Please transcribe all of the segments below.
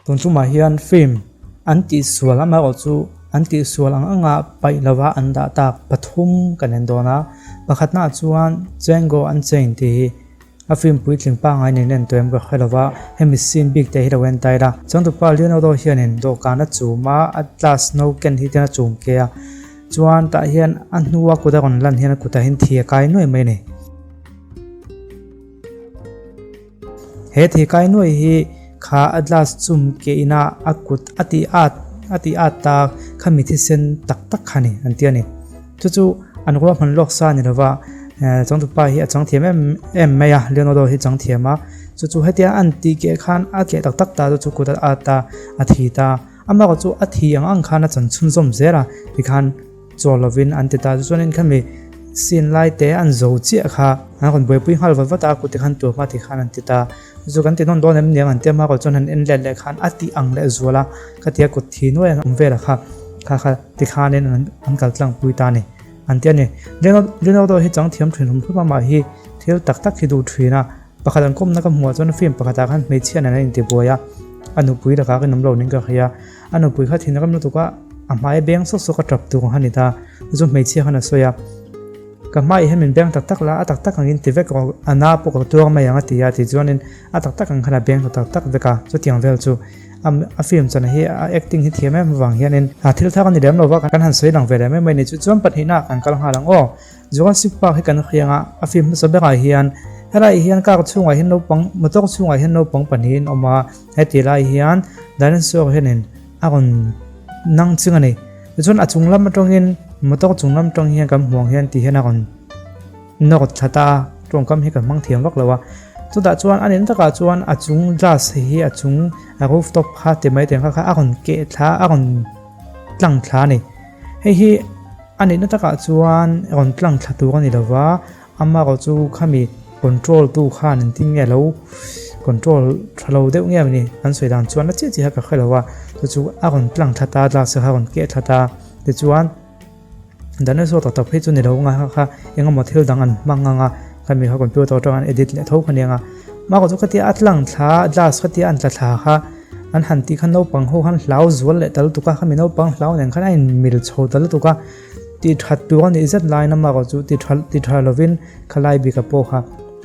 Tun tumah hian film an tihsual amaherawhchu an tihsual ang anga paih lova an dah tak pathum kan en dawn a. Pakhatnaah chuan Django Unchained tih hi a film puitling pangngai nen en tawh em ka hre lova, hemi scene bik te hi lo en ta ila. Changtupa Leonardo hianin dawhkan a chum a, a glass no ken hi ten a chum ke a, chuan tah hian a hnua kut a rawn lan hian a kutah hian thi a kai nuai mai a ni. He thi kai nuai hi kha a glass chum ke ina a kut a tih at a tih at tak kha mi thisen tak tak kha ni an ti a ni. Chu chu an ruahman lawk sa a ni lova, changtupa hi a chang thiam em em mai a, Leonardo hi chang thiam a, chu chu hetia an tih keh khan a keh tak tak ta chu chu kut a at a, a thi ta. Amaherawh chu a thi ang ang khan a chan chhunzawm zel a, tikhan chaw lovin an ti ta. Chuchuanin khami scene lai te an zo chiah kha an rawn buaipui nghal vat vat a, kut te khan tur hma tikhan an ti ta. Chu kan ti nawn dawn em niang an ti a, amaherawh chuan han en let leh khan a tih ang leh zual a, khatia kut thi nuai an awm vel a kha. Kha kha tikhanin an kal tlang pui ta a ni an ti a ni. Leonardo hi chang thiam thin hum hum a, mah hi thil tak tak hi duh thin a. Pakhat an kawmna ka hmuh ah chuan film pakhatah khan hmeichhia nen an intibuai a, a nupui lakah ka inawm lo ning ka hria. A nupui kha thin ram lutuk a, a hmai beng sawk sawk a tap tur ang kha a ni ta. Chu hmeichhia khan a sawi a, Ka hmai hian min beng tak tak la, a tak tak angin ti vek rawh, a na pawh ka tuar mai ang a ti a, tichuanin a tak tak ang khan a beng ta tak tak vek a, chutiang vel chu. A film chana hi a acting hi thiam em avang hianin a thil thar a ni lem lo va, kan han sawi lang ve leh mai mai a ni. Chu chuan pahnihna ah kan kal nghal ang aw. Jurassic Park hi kan hriang a, a film hmasa berah hian helai hian car chhungah hian naupang motor chhungah hian naupang pahnihin awm a, heti lai hian dinosaur hianin a rawn nang ching a ni. Tichuan a chung lam atangin motor chung lam atang hian kan hmuh ang hian ti hian a rawn nawr thla ta a, tawngkam hi ka hmang thiam vak lo a. Chutah chuan a nen takah chuan a chung glass hi a chung a rooftop kha ti mai teng kha kha a rawn keh thla a rawn tlang thla a ni. Hei hi a nihna takah chuan rawn tlang thla tur a ni lo va, amaherawhchu khami control tu khan engtin nge lo control tha lo deuh nge ni an sawi dan chuan a chiah chiah kha ka hre lo a, chu chu a rawn tlang thla ta glass kha a rawn keh thla ta tichuan. Dinosaur tak tak phei chu ni lo nga kha eng emaw thil dang an hmang ang a khami kha computer atang an edit leh tho kha nia nga mahkawh chu khatia a tlang thla glass khatia an tla thla kha an han tih kha naupang ho khan hlau zual leh ta lutuk a khami naupang hlau nen khan a in mil chho ta lutuk a tih that tur a nih zet laiin amaherawh chu ti tha ti tha lovin khalai bika pawh kha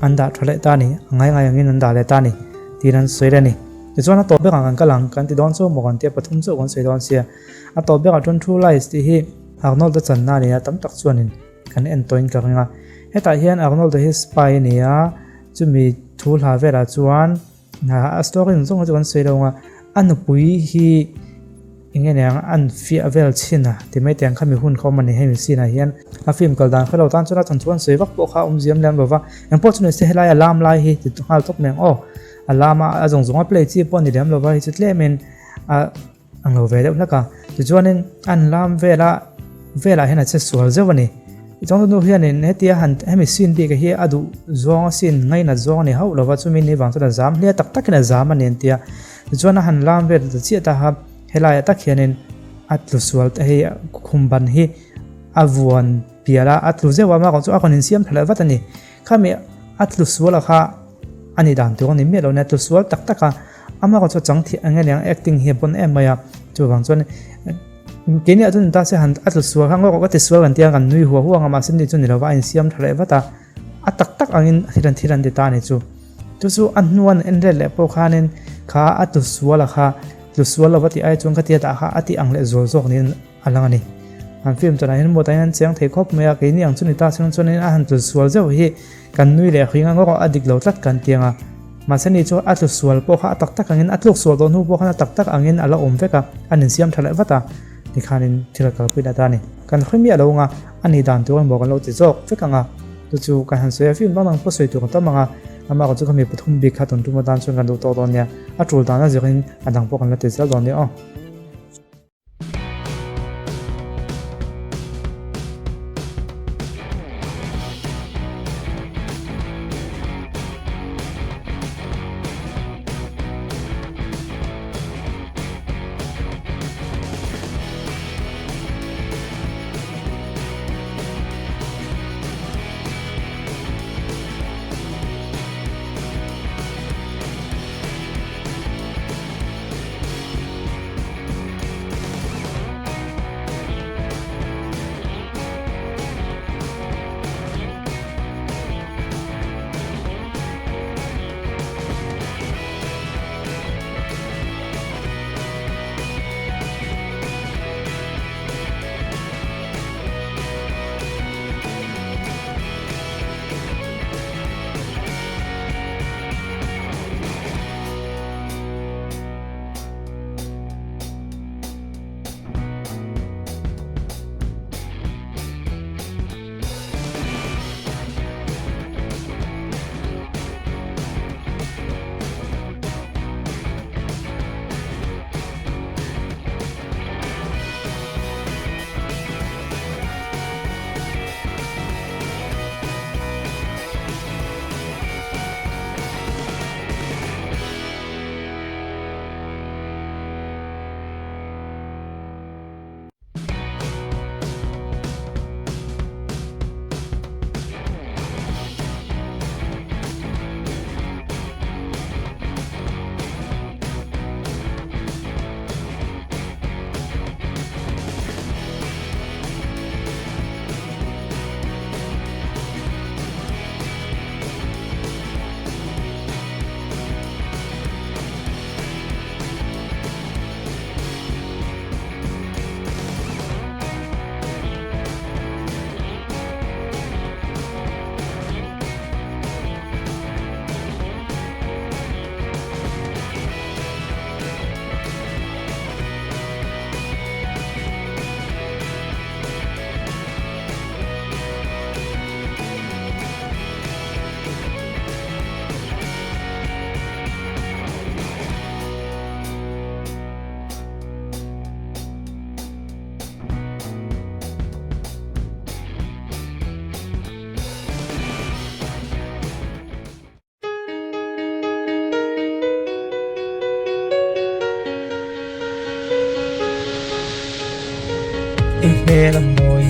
an dah tha leh ta a ni a ngai ngai angin an dah leh ta a ni tiin an sawi leh a ni tichuan a tawp berah kan kal ang kan ti dawn chu maw kan tia pathum chauh kan sawi dawn sia. A tawp berah chuan True Lies tih hi Arnold-a channa a ni a, tam tak chuanin kan en tawhin ka ring a. Hetah hian Arnold-a hi spy a ni a, chumi thu hla velah chuan a story zawng zawng hi chu kan sawi lo ang a, a nupui hi eng nge niang an fiah vel chhin a ti mai teh ang khami hun kha awm a ni hemi scene ah hian. A film kal dan kha lo tan chuan a chan chu an sawi vak pawh kha a awm ziam lem lo va, engpawh chu ni se helai a lam lai hi ti nghal tawp mai ang aw. A lam a a zawng zawng a play chi pawh a ni lem lo va hei chu tlemin a. Ang lo ve deuh hlek a, tichuanin an lam vela velah hian a che sual zeuh a ni. Tichuan nu hianin hetia han hemi scene bik hi a duh zawng a scene ngainat zawng a ni hauh lova chumi ni vang chuan a zam hle a tak takin a zam a ni an ti a. Tichuan a han lam vel ta chiah ta kha helaiah tak hianin a tlu sual ta hei khum ban hi a vuan pial a, a tlu zeuh a mahkawng chu a rawn insiam tha leh vat a ni. Khami a tlu sual a kha a ni dan tur a ni miah lo nia tlu sual tak tak a. Amah kha chu chang thih ang eng acting hi a pawn em mai a, chuvang chuan keini ah chuan ta se han a tlu sual kha ngawk ka ti sual kan tia kan nui huah huah ang a mahse ni chu ni lova a insiam tha leh vat a, a tak tak angin thil an thil an ti ta a ni chu. Chu chu a hnuan en let leh pawh khanin kha a tlu sual a kha tlu sual lova tih ai chuan khatia dah kha a tih ang leh zual zawk niin a lang a ni. An film chuan ah hian mawt ah hian an cheng thei khawp mai a, keini ang chu ni ta chhung chuanin a han tlu sual zeuh hi kan nui leh hring a ngawk a dik lo tlat kan ti ang a. Mahse ni chu a tlu sual pawh kha a tak tak angin a tluk sual tawh hnu pawh khan a tak tak angin a la awm vek a, an insiam tha leh vat a, tikhanin thil a kalpui leh ta a ni. Kan hre miah lo ang a, a nih dan tur emaw kan lo ti zawk vek ang a, chu chu kan han sawi a, film dang dang pawh sawi tur kan tam ang a, amah chu khami pathum bik kha tawn tum atan chuan kan duh tawk dawn nia, a tul dan a zirin a dang pawh kan la ti zel dawn nia aw. I hmel a mawi.